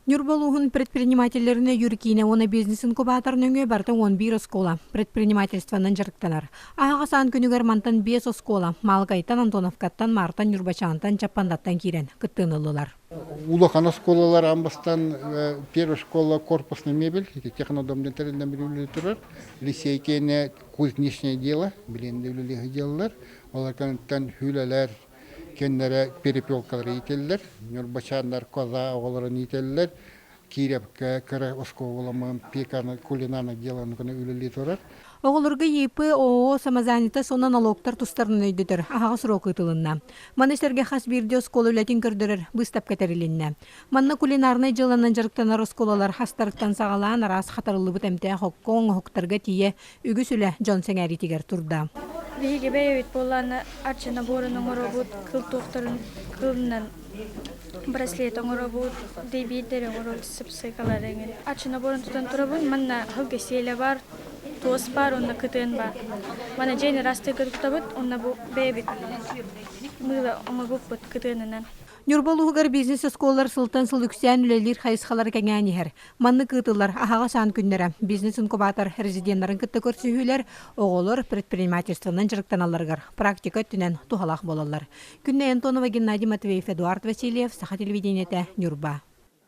Ньурба улууһун предпринимателлэрин өйүүр киинэ уонна бизнес-инкубатор нөҥүө барыта 11 оскуола предпринимательствонан дьарыктанар. Аһаҕас аан күнүгэр мантан биэс оскуола Маалыкайтан, Антоновкаттан, Маартан, Ньурбачаантан, Чаппандаттан киирэн кыттыыны ыллылар. Улахан оскуолалар аан бастаан первая школа корпусный мебель, ити технодом диэн тэриллэн үлэлии турар. Лицей киэнэ кузнечное дело, билиэн да үлэлии сылдьаллар. Олор кэнниттэн хүлэлэр, кэннэрэ перепелкалары иитэллэр, ньурбачааннар коза оҕолорун иитэллэр, Киирэпкэ кыра оскуолаламмын пекарно кулинарное делоны гына үлэлии турар. Оҕолорго ИП, ООО самозанятость уонна налогтар тустарынан өйдөтөр аһаҕас уруок ыытылынна. Маны сэргэ хас биирдии оскуола үлэтин көрдөрөр быыстапка тэрилиннэ. Манна кулинарнай дьыаланан дьарыктанар оскуолалар астарыттан саҕалаан араас хатарыллыбыт эмтээх окко, оҥоһуктарга тиийэ үгүс үлэ дьон сэҥээриитигэр турда. Биһиги бэйэбит буоллаҕына арчы наборун оҥоробут, кыл туохтарын кылынан браслет оҥоробут, дэйбиирдэри оҥоробут, сыпсыыкалары эҥин. Арчы наборун тутан турабын, манна аһылга сиэлэ баар, туос баар уонна кытыан баар. Манна дьиэни ыраастыырга туттабыт, уонна бу бэйэбит мыыла оҥорбуппут кытыанынан. Ньурба улууһугар бизнес-оскуолалар сылтан сыл үксээн үлэлиир хайысхалара кэҥээн иһэр. Маннык ыытыллар аһаҕас аан күннэрэ, бизнес-инкубатор резиденнэрин кытта көрсүһүүлэр оҕолор предпринимательствонан дьарыктаналларыгар практика өттүнэн туһалаах буолаллар. Күннэй Антонова, Геннадий Матвеев, Эдуард Васильев, Саха телевидениетэ, Ньурба.